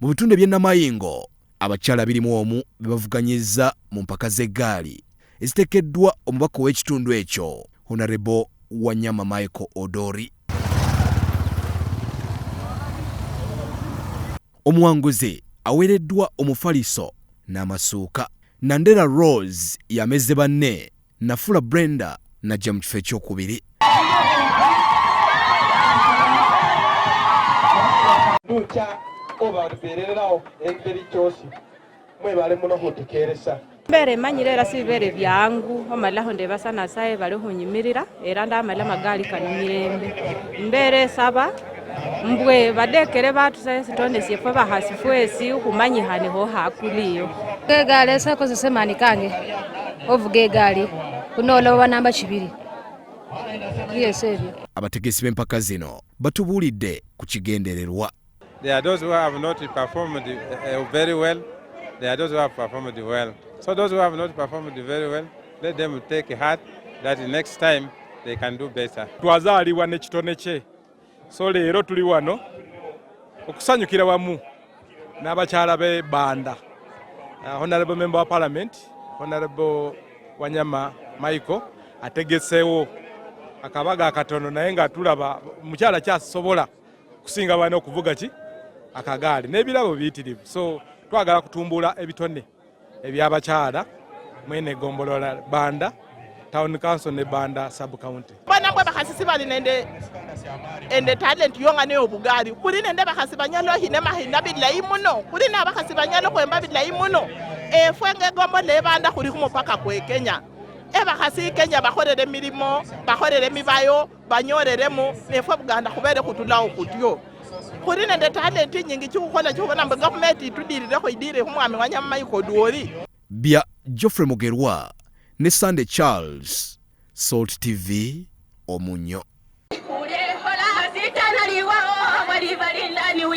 Mu bitundu eby'e Namayingo, abakyala 21 be bavuganyizza mu mpaka z'eggaali ezitekeddwa omubaka ow'ekitundu ekyo Honorable Wanyama Michael Odori. Omuwanguzi aweereddwa omufaliso n'amasuuka. Nandera Rose yamezze banne, Nafula Brenda n'ajja mu kifo ekyokubiri. Lucha obaberererawo engeri kyosi mwebale muno khutekeresa. Mbere emanyire era sibibere byangu omalakho ndebasa Nasaye bali khunyimirira era ndamala magali kano mirembe. Mbere esaba mbwe badekele batusayo esitone syefwe bakhasi fwesi khumanyikhanekho akulu iyo. Egali ese ekozesa emani kange ovuga egali kunola oba namba kibiri byesi ebyo. Abategesi b'empaka zino batubuulidde ku kigendererwa. There are those who have not performed very well. There are those who have performed well. So those who have not performed very well, let them take heart that next time they can do better. Twazaalibwa n'ekitone kye. So leero tuli wano okusanyukira wamu n'abakyala b'e Banda. Honorable Member wa Parliament, Honorable Wanyama Michael ategeseewo akabaga akatono naye nga tulaba mukyala kyasobola kusinga bana okuvuga ki akagaali n'ebirabo biyitirivu. So twagala kutumbula ebitone ebyabakyala mwene gombolola Banda Town Council ne Banda Sub County. Bona mbwe bakhasi sibali nende ende talent yongane yobugali khuli nende bakhasi banyala okhina makhina bilayi muno, khuli na bakhasi banyala khwemba bilayi muno. Efwe ngegombola ebanda khuli khumupaka kwe Kenya, ebakhasi Kenya bakholele milimo, bakholele mibayo, banyoreremo, nefwe Buganda khubere khutulawo khutyo. Khuli nende talent nyingi chikhukhola chikhubona mbu gavumenti itudirirekho idire khumwami Wanyama Michael Odwori. Bya Geoffrey Mugerwa ne Sunday Charles, Salt TV, Omunyo.